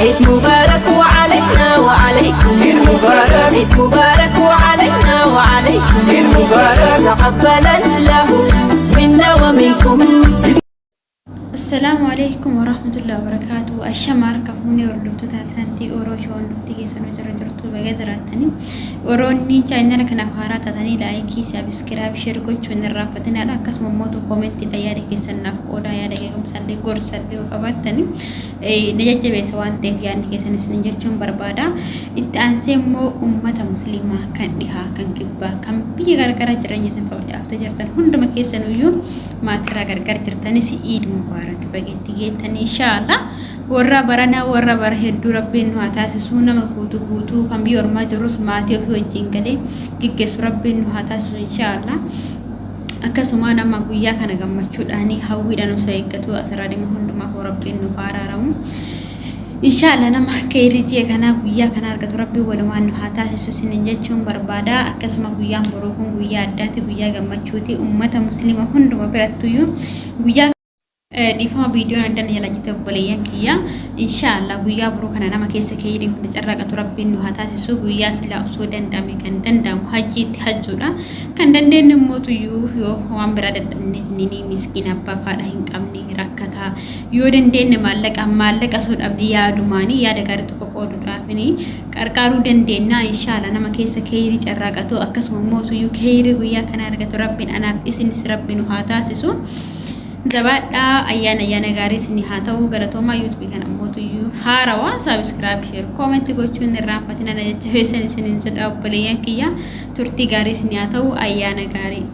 عيد مبارك وعلينا وعليكم. عيد مبارك. عيد مبارك وعلينا وعليكم. عيد مبارك. تقبل الله منا ومنكم. Assalaamu alaikum warahmatullahi wabarakaatu. Ashama harka fuunee hordoftoota santii Oroo Show hundumti keessanuu jira jirtu baga jiraattanii. Oroonni chaanala kanaaf haaraa taatanii laayikii, sabiskiraayib, sheer gochuun hin irraanfatinaadha. Akkasuma immoo koomentii yaada keessan naaf qoodaa, yaada eegumsallee gorsallee yoo qabaattanii na jajjabeessa waan ta'eef yaadni keessan isin jechuun barbaada. Itti aansee immoo uummata musliimaa kan dhihaa, kan kibbaa, kan biyya garagaraa jiran isin facaaftee jirtan hunduma keessanuyyuu maatirraa gargar jirtanis Iid Mubaarak, bageetti geettanii inshaallah. Warra baranaa warra bara hedduu rabbiin nu haa taasisu. Nama guutuu guutuu kan biyya ormaa jirus maatii ofii wajjin galee geggeessu rabbiin nu haa taasisu inshaallah. Akkasuma nama guyyaa kana gammachuudhaan hawwiidhaan osoo eeggatu asirraa dhimma hundumaaf rabbiin nu haa araaramu. Inshaallah nama keeyrii ji'a kanaa guyyaa kana argatu rabbiin walumaan nu haa taasisu isiniin jechuun barbaada. Akkasuma guyyaan boruu kun guyyaa addaati, guyyaa gammachuuti. Uummata musliima hunduma birattuyyuu guyyaa dhiifama viidiyoon addan jala jite obboleeyyan kiyya. Inshaallah guyyaa boruu kana nama keessa keeyrii hunda carraaqatu rabbiin nu haa taasisu. Guyyaa silaa osoo danda'ame kan danda'amu hajjiitti hajjuudha. Kan dandeenyu immoo tuyyuu yoo waan biraa dadhabne ni miskiina abbaa faadha hin qabne rakkataa yoo dandeenye maallaqa maallaqa osoo dhabne yaadumaanii yaada gaarii tokko qooduudhaafini qarqaaruu dandeenya. Inshaallah nama keessa keeyrii carraaqatu akkasuma immoo tuyyuu keeyrii guyyaa kana argatu rabbiin anaaf isinis rabbi nu haa taasisu. Jabaadhaa, ayyaana ayyaana gaarii isin haa ta'u. Galatoomaa. Yuutuubii kana immoo tuyyuu haarawaa subscribe, share, comment gochuun irraanfatina, na jajjabeessan isiniin jedha obboleeyyan kiyya. Turtii gaarii isin haa ta'u, ayyaana gaarii.